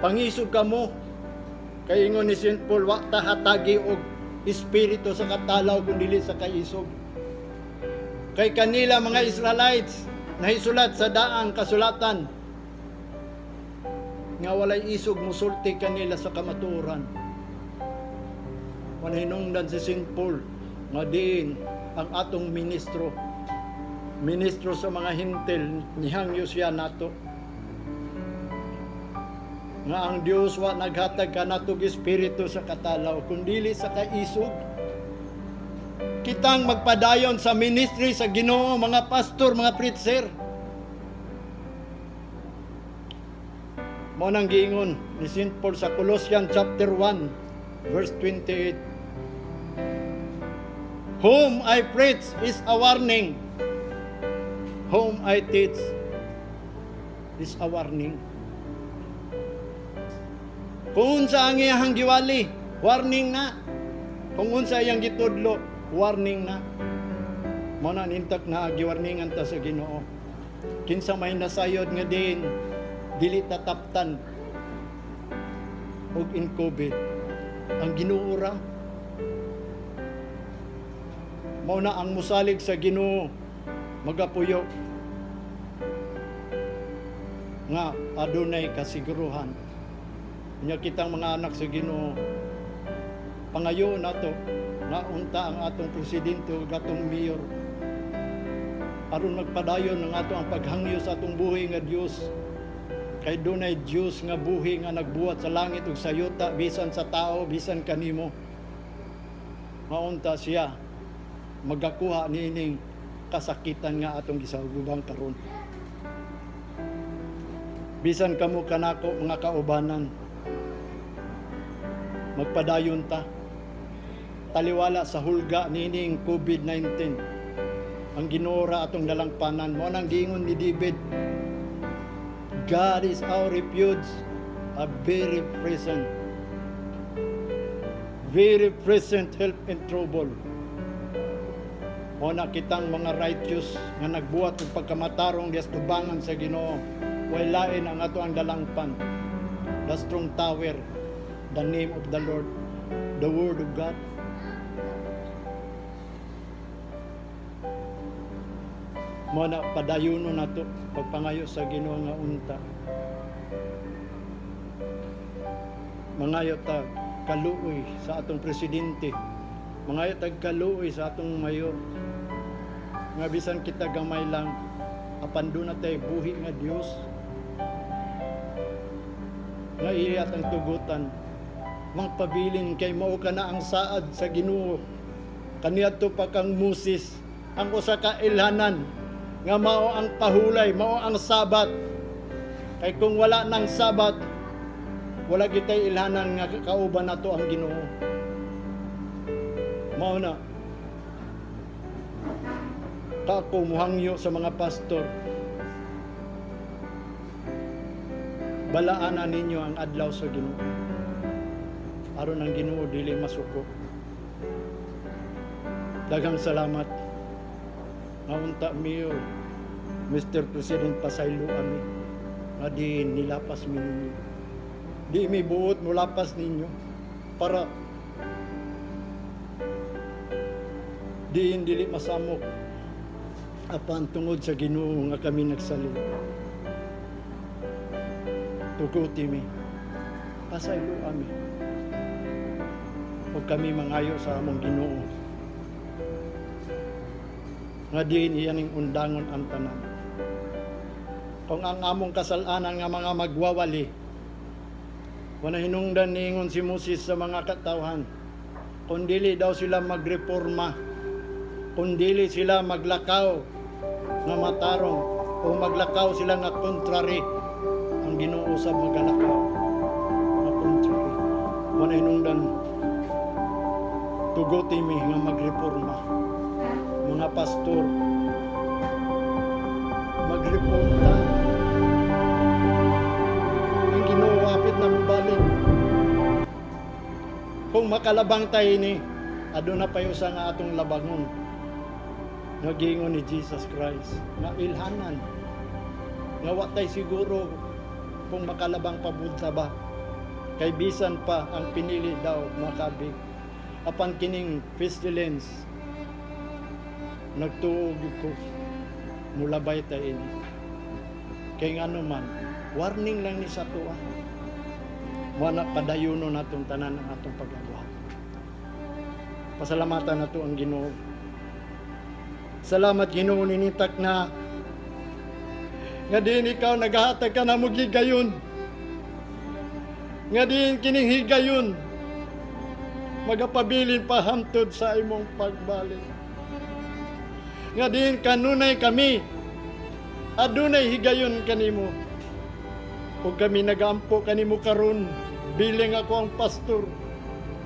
Pangisog kamo. Kay ingon ni St. Paul, wa ta hatagi og espiritu sa katalaw kun dili sa kaisog. Kay kanila mga Israelites, nahisulat sa daang kasulatan nga walay isog musulti kanila sa kamatuoran. Wanahinungdan si St. Paul nga diin ang atong ministro, ministro sa mga Hentil, nihangyo siya nato nga ang Dios wa naghatag kanatog espiritu sa katalaw kundili sa kaisog. Kitang magpadayon sa ministry sa Ginoo, mga pastor, mga preacher. Mao nang giingon ni St. Paul sa Colossians chapter 1 verse 28, "Whom I preach is a warning. Whom I teach is a warning." Kung unsa ang iyang giwali, warning na. Kung unsa iyang gitudlo, warning na. Mao na nintak na giwarningan ta sa Ginoo. Kinsa may nasayod nga din dili tataptan og in COVID, ang Ginoo ra. Mao na ang musalig sa Ginoo magapuyo nga adunay kasiguruhan. Nya kitang mga anak sa Ginoo, pangayo nato nga unta ang atong presidente ug atong mayor aron magpadayon ang ato ang paghangyo sa atong buhi nga Dios, kay dunay Dios nga buhi nga nagbuhat sa langit ug sa yuta, bisan sa tao, bisan kanimo. Maunta siya magakuha niining kasakitan nga atong gisagubang karon. Bisan kamo kanako, mga kaubanan, magpadayon ta taliwala sa hulga niining COVID-19. Ang Ginoo ra atong dalangpanan. Mao nang giingon ni David, "God is our refuge, a very present help in trouble." Mao na kitang mga righteous nga nagbuhat og pagkamatarong dias tubangan sa Ginoo, way lain ang ato ang dalangpan. The strong tower, the name of the Lord, the word of God. Mao na padayuno nato pagpangayo sa Ginoo nga unta mangayo ta kaluoy sa atong presidente, mangayo tag kaluoy sa atong mayor, nga bisan kita gamay lang apan duna tay buhi nga Dios nga iya ang tugutan mangpabilin, kay mao ka na ang saad sa Ginoo kaniadto pa kang Moses, ang usa ka ilhanan nga mao ang pahulay, mao ang Sabat. Kay kung wala nang Sabat, wala kitay ilhanan nga kauban nato ang Ginoo. Mao na kako muhangyo sa mga pastor, balaanan ninyo ang adlaw sa Ginoo aron ang Ginoo dili masuko. Daghang salamat nga unta, Mayor, Mr. President, pasaylo ami nga di nilapas mi ninyo. Di mi buot mulapas ninyo para diin dili masamok, apan tungod sa Ginoo nga kami nagsalig. Tuguti mi, pasaylo ami ug kami mangayo sa among Ginoo nga diin iya ning undangon ang tanan. Kung ang among kasalanan nga mga magwawali, wala hinungdan niingon si Moses sa mga katawhan, kung dili daw sila magreforma, kung dili sila maglakaw nga matarong, o maglakaw sila nga contrary, ang Ginoo sab magalakaw nga contrary. Wala hinungdan, tuguti mi nga magreforma. Mga pastor, magreforma. Ang Ginoo apit na mobalik. Kung makalabang tayo ni, aduna pa usa nga atong labangon. Nagingon ni Jesus Christ nga ilhanan. Nga wa tay siguro kung makalabang pabunta ba. Kay bisan pa ang pinili daw makabig. Apan kining pestilence, nagtuo gyud ko mulabay ta ini. Kay ngano man, warning lang ni sa atoa. Mao na padayuno natong tanan ang atong pagabuhat. Pasalamatan nato ang Ginoo. Salamat, Ginoo, ninitak na nga diin ikaw nagahatag ka namo higayon. Nga diin kining higayon magapabilin pa hamtod sa imong pagbalik. Nga diin kanunay kami adunay higayon kanimo. Ug kami nagaampo kanimo karon bilang ako ang pastor.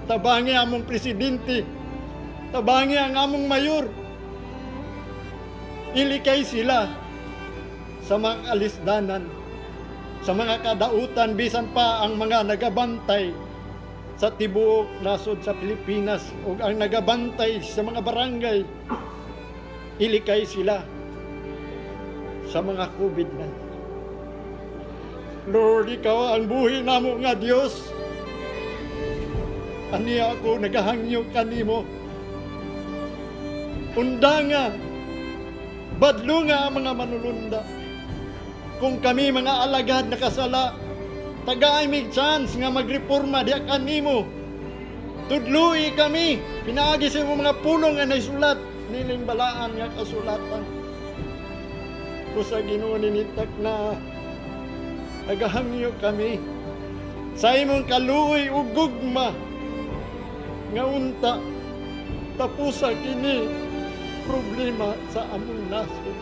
Tabangi among presidente. Tabangi ang among mayor. Ilikay sila sa mga alisdanan, sa mga kadautan, bisan pa ang mga nagabantay sa tibuok nasod sa Pilipinas ug ang nagabantay sa mga barangay, ilikay sila sa mga COVID na. Lord, ikaw ang buhi namo nga Dios. Aniya ako nagahangyo kanimo. Undanga, badlunga ang mga manulunda. Kung kami mga alagad nakasala, tagai mig chance nga magreforma diha kanimo. Tudlui kami, pinaagi sa imong mga pulong nga naisulat, nining balaan nga kasulatan. Busa, Ginoo, ninitak na nagahangyo kami sa imong kaluoy ug gugma nga unta tapusa kini problema sa among nasod.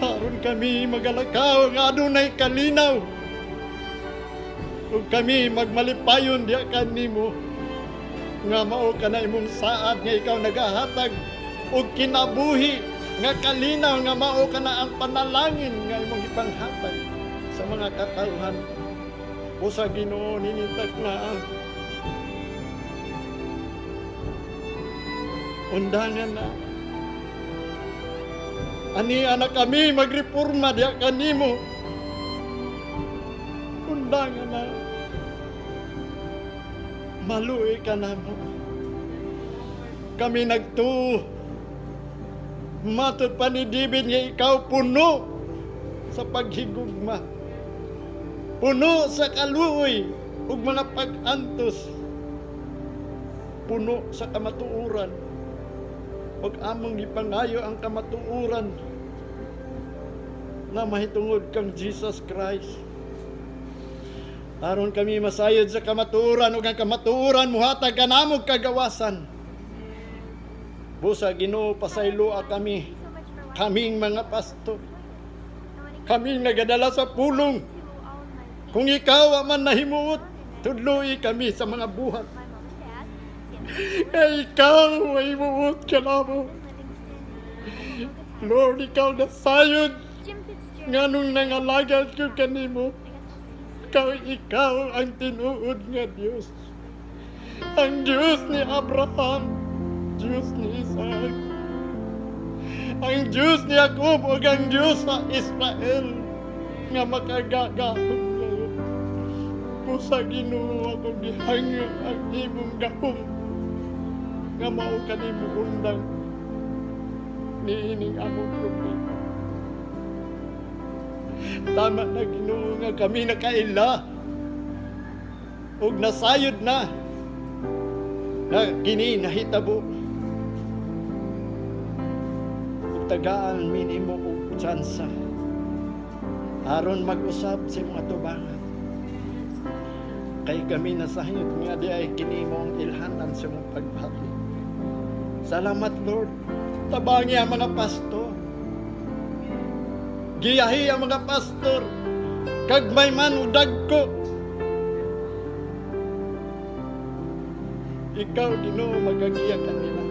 Aron kami magalakaw nga adunay kalinaw. Ug kami magmalipayon diha kanimo nga mao ka na imong saad nga ikaw nagahatag og kinabuhi nga kalinaw, nga mao ka na ang panalangin nga imong ipanghatag sa mga katawhan. Busa, Ginoo, ninitak na undangan na. Ani anak kami magreforma diha kanimo. Undangan na. Maluoy ka namo. Kami nagtuo. Matod pa ni David nga ikaw puno sa paghigugma. Puno sa kaluoy ug mga pag-antos. Puno sa kamatuoran. Ug among gipangayo ang kamatuoran na mahitungod kang Jesus Christ. Aron kami masayod sa kamatuoran ug ang kamatuoran muhatag kanamo kagawasan. Busa, Ginoo, pasayloa kami, kaming mga pastor. Kaming nagadala sa pulong. Kung ikaw man nahimuot, tudloi kami sa mga buhat. Kay ikaw ay muot ka namo. Lord, ikaw nasayod nganong nangalagad ko kanimo. Ikaw ang tinuod nga Dios. Ang Diyos ni Abraham, Diyos ni Isaac, ang Diyos ni Jacob ug ang Diyos sa Israel nga makagagahom ngayon. Busa, Ginoo, ako gihangyo ang imong gahom nga mao kanimo undang niining among problema. Tama na, Ginoo, nga kami nakaila ug nasayod na na kini nahitabo. Ug tagaan mi nimo og tsansa aron mag-usab sa imong atubangan. Kay kami nasayod nga di ay kini mo ang ilhanan sa imong pagbati. Salamat, Lord. Tabangi ang mga pastor. Giyahi ang mga pastor. Kagmay man o dagko. Ikaw, Ginoo, magagiya kanila.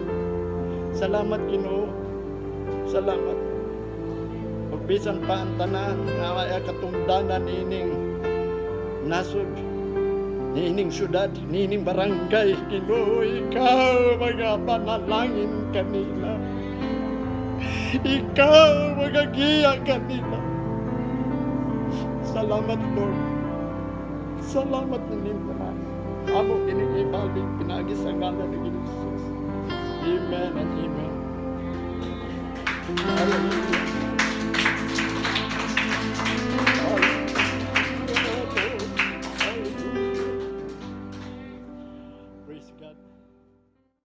Salamat, Ginoo. Salamat. Ug bisan pa ang tanan nga ay katungdanan niining nasod, niining syudad, niining barangay, Ginoo, ikaw mga panalangin kanila. Ikaw magagiya kanila. Salamat, Lord. Salamat na ninyo na. Amo kining ibalik pinaagi sa ngalan ni Jesus. Amen and amen. Hallelujah.